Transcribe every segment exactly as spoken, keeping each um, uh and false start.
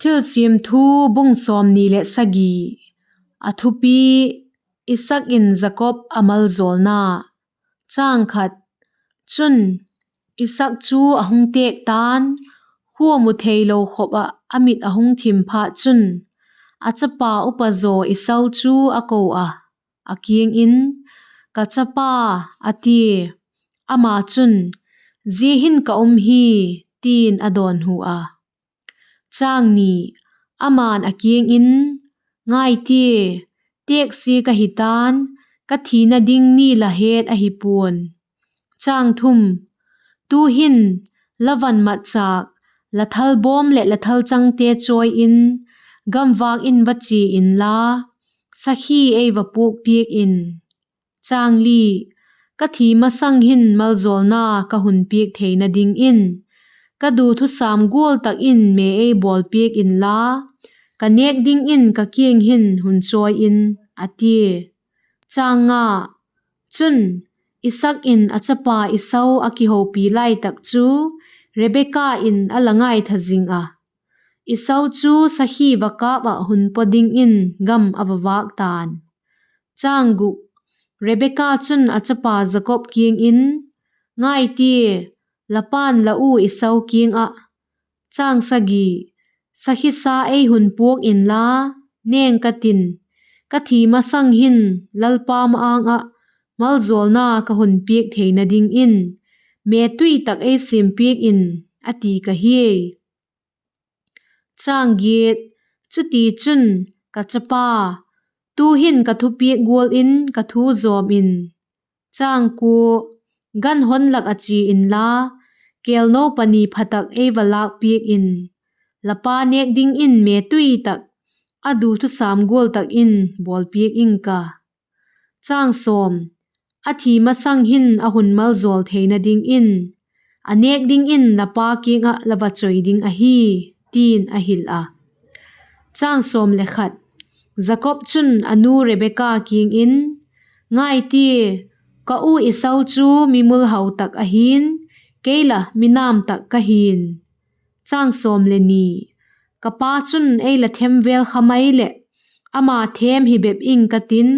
Thilsiam Thu, bung sawmni leh sagi. A thupi: Isaak in Jakob a maljawlna. Chun, Isaak chu a hung têk ta'n, khua mu theilo khop ah a mit a hung thim phat chun, a chapa upa zaw Esau chu a ko a, a kiang in, Ka chapa, a tia. Ama chun, Zia hin ka um hi, ti'n a dawnhu a. Ama'n a kiang in, Ngai tia, têksia ka hi ta'n, ka thina ding ni la het ahi pua'n. Tu'hin, la van matchâk, la thalbawm leh la thalchangte chawi in, gamvâk in va chia inla, sakhi ei va puak piak in. Ka thi masang hin maljawlna ka hun piak theina dingin, ka du thusam gual tak in me ei bawl piak inla, ka nêk dingin ka kiang hin hun chawi in, a tia. Chun, Isaak in a chapa Esau a kihopi lai tak chu Rebeka in a la ngaitha zing a. Esau chu sakhi va kâp ah hun paw dingin gam a va vâk ta'n. Rebeka chun a chapa Jakob kiang in, Ngai tia, la pa'n la u Esau kiang ah, Sakhisa ei hun puak inla, nêng ka tin, ka thi masang hin Lalpa ma-âng ah maljawlna ka hun piak theina dingin me tui tak ei siam piak in, a ti ka hia. Chutichun, ka chapa, tu'hin ka thupiak gual in ka thu zawm in. Gan hon lak ah chia inla, kêlno pani pha tak ei va lâk piak in; la pa nêk dingin me tui tak, a du thusam gual tak in bawl piak ing ka. A thi masang hin a hun maljawl theina dingin, a nêk dingin la pa kiang ah la va chawi ding ahi, ti'n a hil a. Jakob chun a nu Rebeka kiang in, Ngai tia, ka u Esau chu mi mulhau tak ahi'n, kei la mi nam tak ka hi'n. Ka pa chun ei la them vêl kha mai leh, ama thêm hi bep ing ka tin,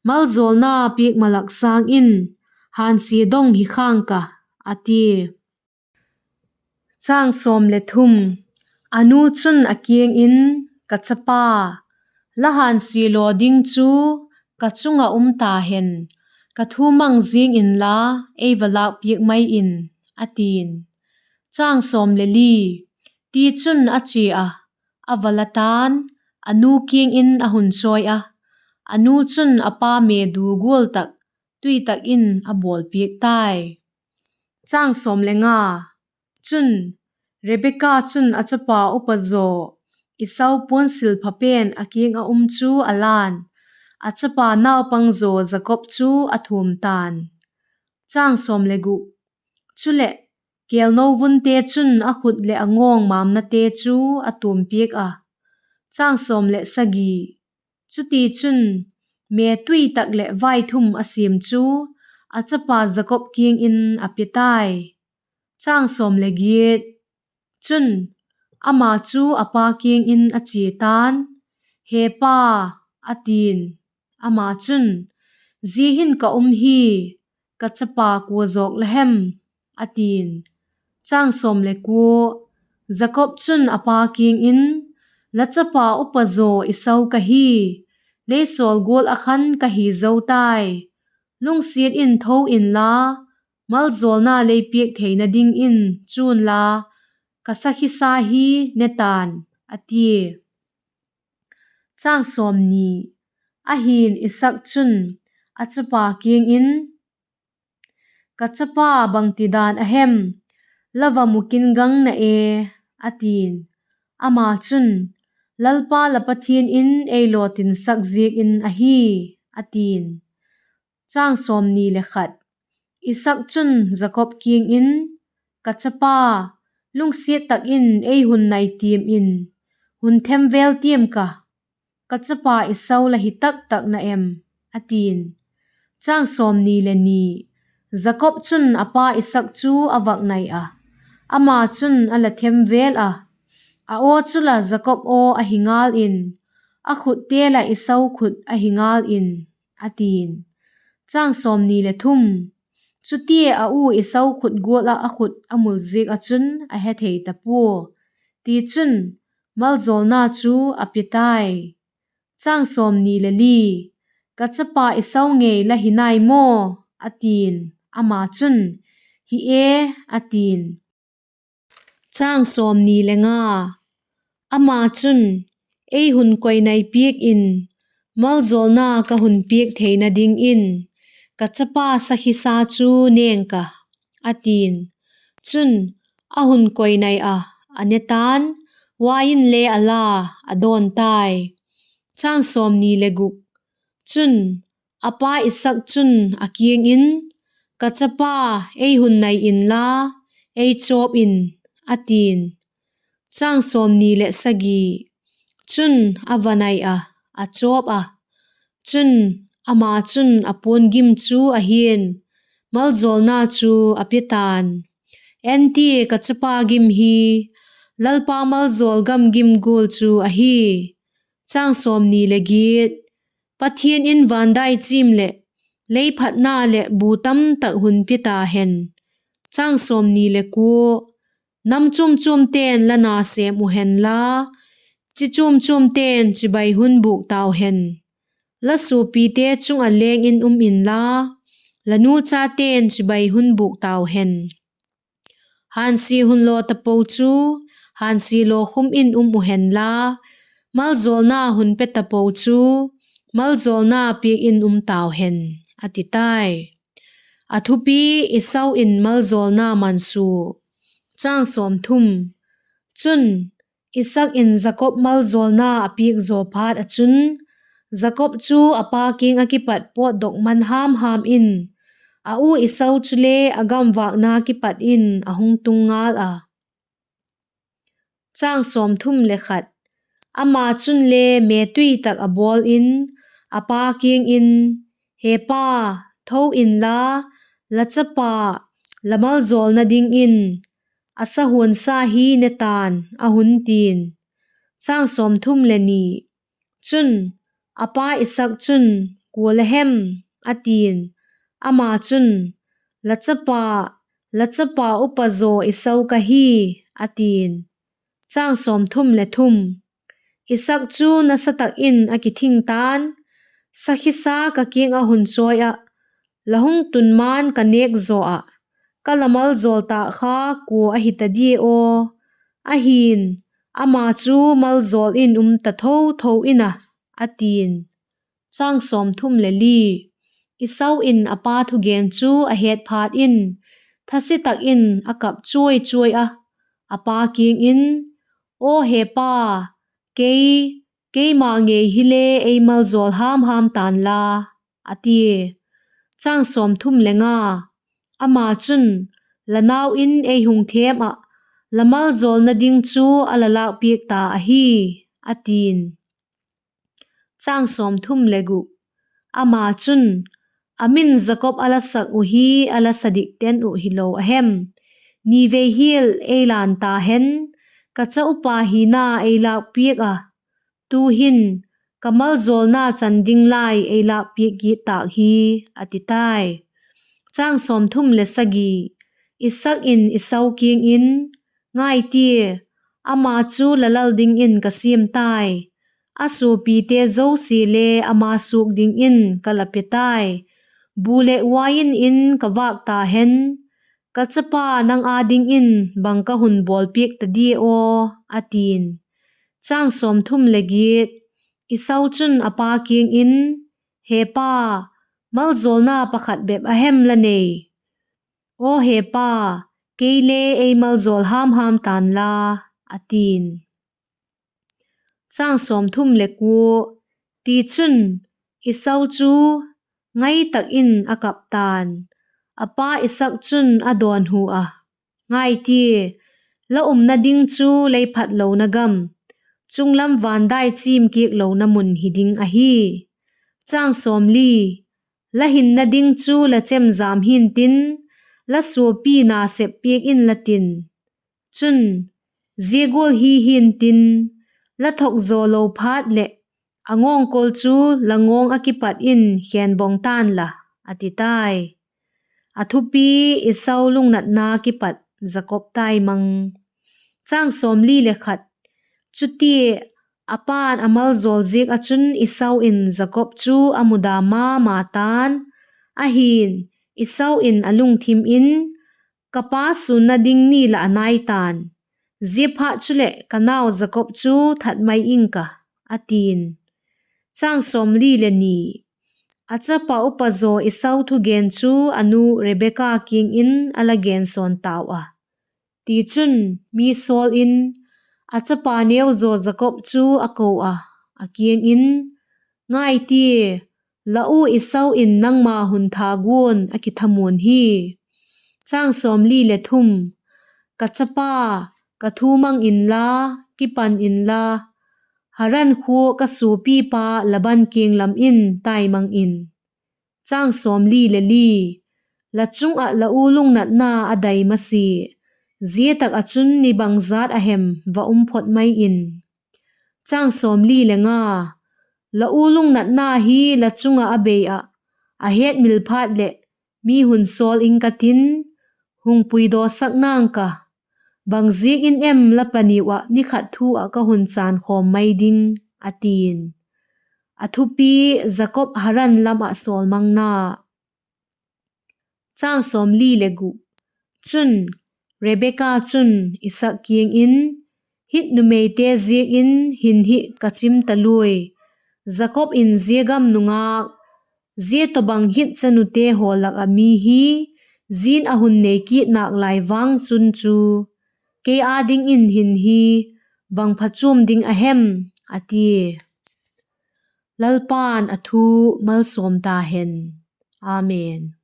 maljawlna piak malak sâng in hânsia dong hi khang ka, a tia. A nu chun a kiang in, Ka chapa, la hânsia law ding chu ka chung ah um ta hen, ka thu mang ziang inla, ei va lâk piak mai in, a ti'n. Tichun, a chia a, a va la ta'n, a nu kiang in a hun chawi a; a nu chun a pa me du gual tak, tui tak in a bawl piak tai. Chun, Rebeka chun a chapa upa zaw Esau puansilpha pen a kiang ah um chu a la'n, a chapa naupang zaw Jakob chu a thuam ta'n. Chuleh, kêlno vunte chun a khut leh a ngawng mamnate chu a tuam piak a. Chutichun, me tui tak leh vaithum a siam chu a chapa Jakob kiang in a pe tai. Chun, ama chu a pa kiang in a chia ta'n, He pa, a ti'n. Ama chun, Zia hin ka um hi, ka chapa kua zawk la hem? a ti'n. Jakob chun a pa kiang in, La chapa upa zaw Esau ka hi; lei sawl gual ah khan ka hi zo tai. Lungsiat in tho inla, maljawlna lei piak theina dingin chu'n la, ka sakhisa hi ne ta'n, a tia. Ahi'n, Isaak chun a chapa kiang in, Ka chapa, bangtidan a hem? La va mu kin gang na e, a ti'n. Ama chun, Lalpa la Pathian in ei lawtinsak ziak in ahi, a ti'n. Isaak chun Jakob kiang in, Ka chapa, lungsiat tak in ei hun nai tiam in, hun them vêl tiam ka, ka chapa Esau la hi tak tak na em? a ti'n. Jakob chun a pa Isaak chu a vak nai a, ama chun a la them vêl a, a aw chu la Jakob aw ahi ngâl in, a khutte la Esau khut ahi ngâl in, a ti'n. Chutia a u Esau khut gual ah a khut a mul ziak ah chun a hethei ta pua; tichun, maljawlna chu a pia tai. Ka chapa Esau ngei la hi nai maw? a ti'n. Ama chun, Hi e, a ti'n. Ama chun, Ei hun koinai piak in, maljawlna ka hun piak theina dingin, ka chapa sakhisa chu nêng ka, a ti'n. Chun, a hun koinai ah, a ne ta'n, uain le a la, a dawn tai. Chun, a pa Isak chun a kiang in, Ka chapa, ei hun nai inla, ei chawp in, a ti'n. Chun, a va nai ah, a chawp ah; chun, ama chun a puan gim chu a hia'n, maljawlna chu a pia ta'n, Entia, ka chapa gim hi, Lalpa maljawl gam gim gual chu ahi. Pathian in van dai chim leh lei phatna leh bu tam tak hun pia ta hen. Nam chuam chuamte'n la na sêm uh henla, chi chuam chuamte'n chibai hun bûk tau hen. La suapite chung ah leng in um inla, la nu chate'n chibai hun bûk tau hen. Hânsia hun law tapo chu hânsia law khum in um uh henla, maljawlna hun pe tapo chu maljawlna piak in um tau hen, a ti tai. A thupi: Esau in maljawlna mansua. Chun, Isak in Jakob maljawlna a piak zaw phat ah chun, Jakob chu a pa kiang ah kipat pawtdok man ham ham in, a u Esau chule a gamvâkna kipat in a hung tung ngal a. Ama chunle metui tak a bawl in, a pa kiang in, He pa, tho inla, la chapa la maljawlna dingin a sahuansa hi ne ta'n, a hun ti'n. Chun, a pa Isak chun, Kua la hem? a ti'n. Ama chun, La chapa, la chapa upa zaw Esau ka hi, a ti'n. Isak chu nasa tak in a kithing ta'n, Sakhisa ka kiang ah hun chawi ah, la hung tun ma'n ka nêk zaw ah, ka la maljawl tâk kha kua ahi ta dia aw? Ahi'n, ama chu maljawl in um ta tho tho in a, a ti'n. Esau in a pa thugen chu a het phat in, thase tak in a kap chuai chuai a, a pa kiang in, Aw he pa, kei, keima ngei hile ei maljawl ham ham ta'n la, a tia. Ama chun, La nau in ei hung thêm ah, la maljawlna ding chu a la lâkpiak ta ahi, a ti'n. Ama chun, A min Jakob a la sak uh hi a la sa dik ten uh hilo a hem? Nivei hial ei lan ta hen, ka cha upa hina ei lâkpiak a, tu'hin ka maljawlna chan ding lai ei lâkpiak kit tâk hi, a ti tai. Isak in Esau kiang in, Ngai tia, ama chu la lal dingin ka siam tai; a suapite zosia le ama suak dingin ka la pe tai. Bu leh uain in ka vâk ta hen, ka chapa nang â dingin bang ka hun bawlpiak ta dia aw? a ti'n. Esau chun a pa kiang in, He pa, maljawlna pakhat bep a hem la nei? Aw he pa, kei le ei maljawl ham ham ta'n la, a ti'n. Tichun, Esau chu ngai tak in a kap ta'n; a pa Isak chun a dawnhu a, Ngai tia, la umna ding chu lei phatlona gam, chunglam van dai chim kiaklona mun hi ding ahi. La hinna ding chu la chemjam hintin, la suapi nasep piak inla tin; chun, Zia gual hi hi'ntin, la thok zaw lo phat leh, a ngawngkol chu la ngawng ah kipat in khenbawng ta'n la, a ti tai. A thupi: Esau lungnatna kipat Jakob tai mang. Chutia a pa'n a maljawl ziak ah chun Esau in Jakob chu a muda ma ma ta'n; ahi'n, Esau in a lungthim in, Ka pa sûnna ding ni lah a nai ta'n; ziaphat chuleh ka nau Jakob chu that mai ing ka, a ti'n. A chapa upa zaw Esau thugen chu a nu Rebeka kiang in a la gensawn tau a. Tichun, mi sawl in, a chapa neu zaw Jakob chu a ko a, a kiang in, Ngai tia, la u Esau in nangma hun tha guan a kithamuan hi. Ka chapa, ka thu mang inla, kipan inla, Haran khua ka suapipa Laban kiang lam in tai mang in. La chung ah la u lungnatna a dai masia, zia tak ah chun ni bangjat a hem va um phot mai in. La u lungnatna hi la chung ah a bei ah, a hetmil phat leh, mi hun sawl ing ka tin, hung puidawsak nang ka; bangziak in em la paniu ah ni khat thu ah ka hun chân khawm mai ding? a ti'n. A thupi: Jakob Haran lam ah sawlmangna. Chun, Rebeka chun Isak kiang in, Hit numeite ziak in hin hi ka chim taluai; Jakob in zia gam nungâk, zia tawhbang hit chanute haw lak ah mi hi, zia'n a hun nei kit nâk lai vang chun chu, kei â dingin hin hi bang phachuam ding a hem? a tia. Lalpa'n a thu malsawm ta hen. Amen.